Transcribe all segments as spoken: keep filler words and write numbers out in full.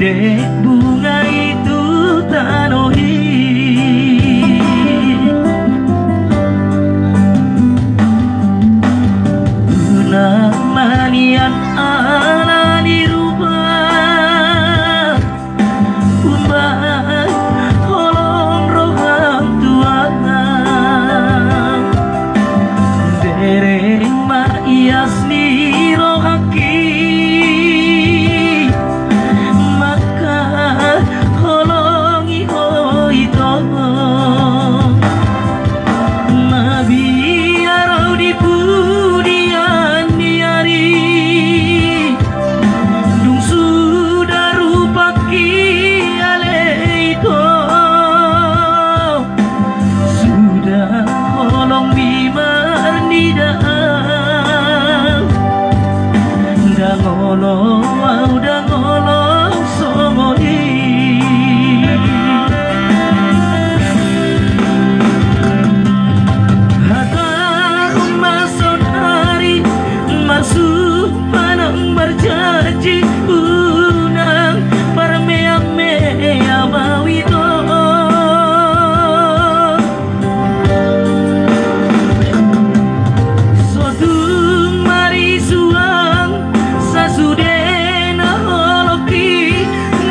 Bunga i tu tano i. Unang manian ala ni rupa. Umbahen holong roham Tuhan. Bereng ma ias ni rohangki. Mangkaholongi ho ito. Mabiar au di pudian ni ari. Dung suda rupangki ale ito. Suda holong di marnida. Ndang olo au, ndang olo songon i. Hata ma saonari, marsumpah nang marjanji, unang marmeam-meam au ito. So tung marisuang sasude na holongki,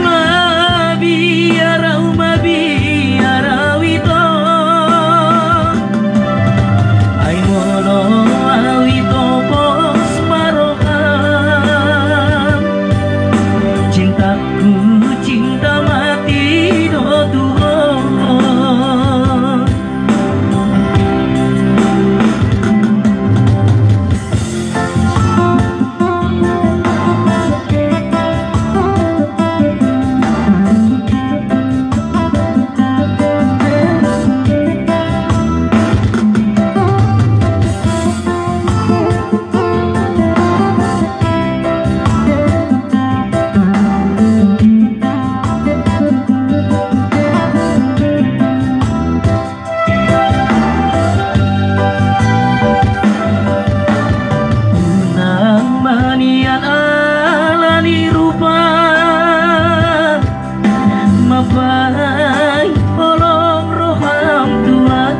mabiar au, mabiar au ito. Ai molo au ito pos ma roham, cintaku cinta mati do tu ho. Unang manian ala ni rupa, mambahen holong roham Tuhan.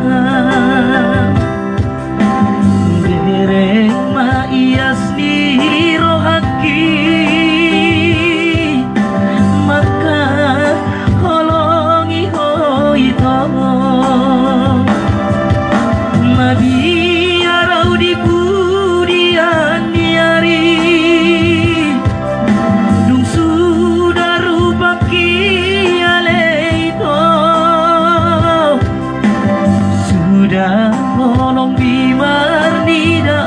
Bereng ma ias ni rohangki, mangkaholongi ho ito. Mabiar au di pudian ni ari, dung suda rupangki ale ito. Suda holong di marnida,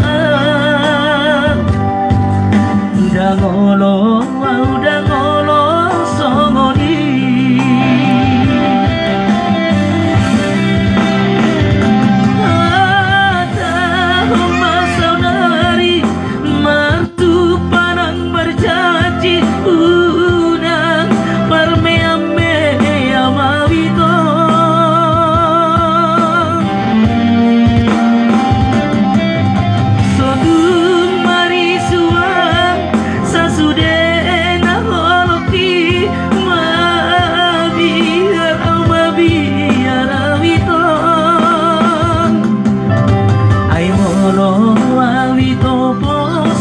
ndang olo au, ndang olo songon i. Hata ma saonari, marsumpah nang marjanji, unang marmeam-meam au ito. So tung marisuang sasude na holongki, mabiar au, mabiar au ito. Ai molo au ito pos